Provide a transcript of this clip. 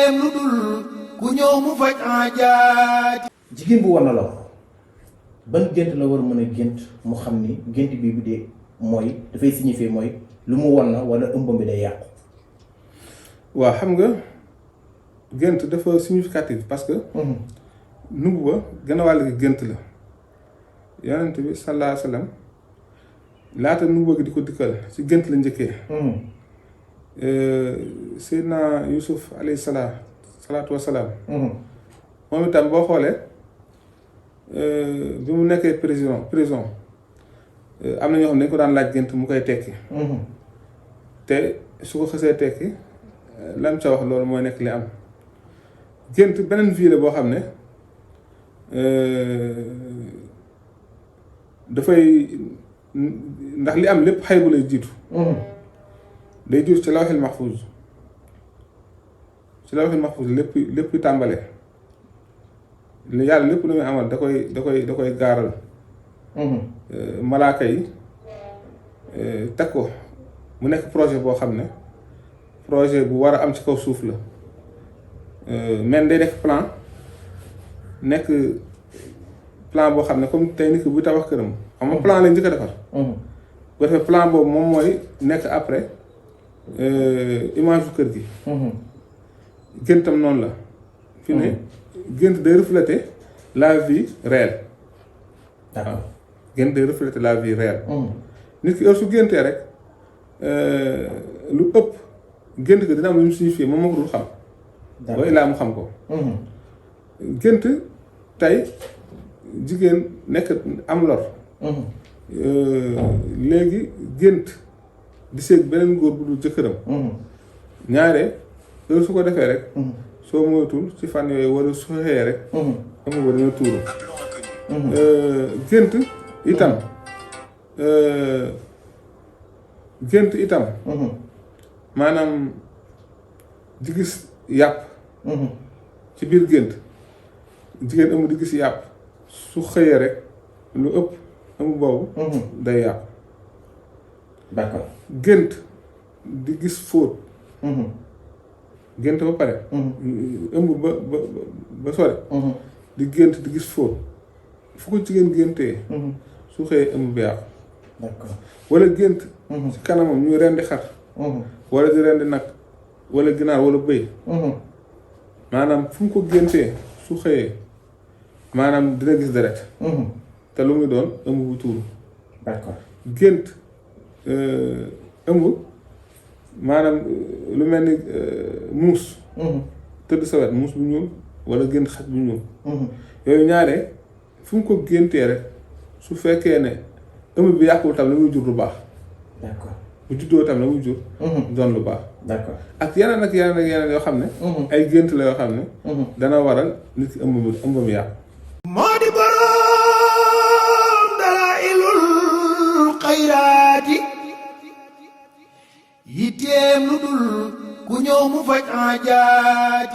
yitteem lu dul ku ñëw mu faj aajaati. jigéen bu war na la ban gént la war a mën a gént mu xam ni gént bi bu dee mooy dafay signifier mooy lu mu war na wala ëmbam bi day yàqu. waaw xam nga gént dafa significatif parce que nubuwa gën a wàll gi gént la yonent bi sallallahu alayhi wa sallam laata nubuwa gi di ko dikkal ci gént la njëkkee Seydina Yusuf alayhi salaatu wasalaam moom itam boo xoolee bi mu nekkee prison am na ñoo xam ne dañ ko daan laaj gént mu koy tekki te su ko xësee tekki lam ca wax loolu mooy nekk li am gént beneen vie la boo xam ne dafay ndax li am lépp xaybu lay jiitu day jiitu ci lawhil mahfuz lépp tàmbalee yàlla lépp lu muy amal da koy gaaral malaaka yi teg ko mu nekk projet boo xam ne projet bu war a am ci kaw suuf la même day nekk nekk plan boo xam ne comme tey nit ki buy tabax këram xam nga plan lañ njëkk a defar bu defee plan boobu moom mooy nekk après image bu kër gi géntam noonu la fi ne gént day refléter la vie réelle waaw gént day refléter la vie réelle nit ki heure su géntee rek lu ëpp gént ko dina am lu mu signifié moom moo ko dul xam waaye laa mu xam ko gént tey jigéen nekk am lor léegi gént di seeg beneen góor bu dul jëkkëram ñaare loolu su ko defee rek soo moytul ci fan yooyu wala su xëyee rek am ba dina tuuru gént itam maanaam di gis yàpp ci biir gént jigéen ëmb di gis yàpp su xëyee rek lu ëpp ëmb boobu day yàqu d'accord gént di gis fóot gént ba pare ëmb ba sore di gént di gis fóot fu ko jigéen géntee su xëyee ëmb bi yàqu d'accord wala gént ci kanamam ñuy rendi xar wala di rendi nag wala ginaar wala bëy maanaam fu mu ko géntee su xëyee maanaam dina gis deret te lu muy doon ëmb bu tuuru d'accord gént ëmb maanaam lu mel ni muus tëdd sa wet muus bu ñuul wala gént xaj bu ñuul yooyu ñaare fu mu ko géntee rek su fekkee ne ëmb bi yàquwul tam la muy jur lu baax d'accord bu juddoo tam la muy jur doon lu baax d'accord ak yeneen yoo xam ne ay gént la yoo xam ne dana waral nit ki ëmbam yàqu moo di boroom dalaa'ilul xayraati yitteem lu dul ku ñëw mu faj aajaati.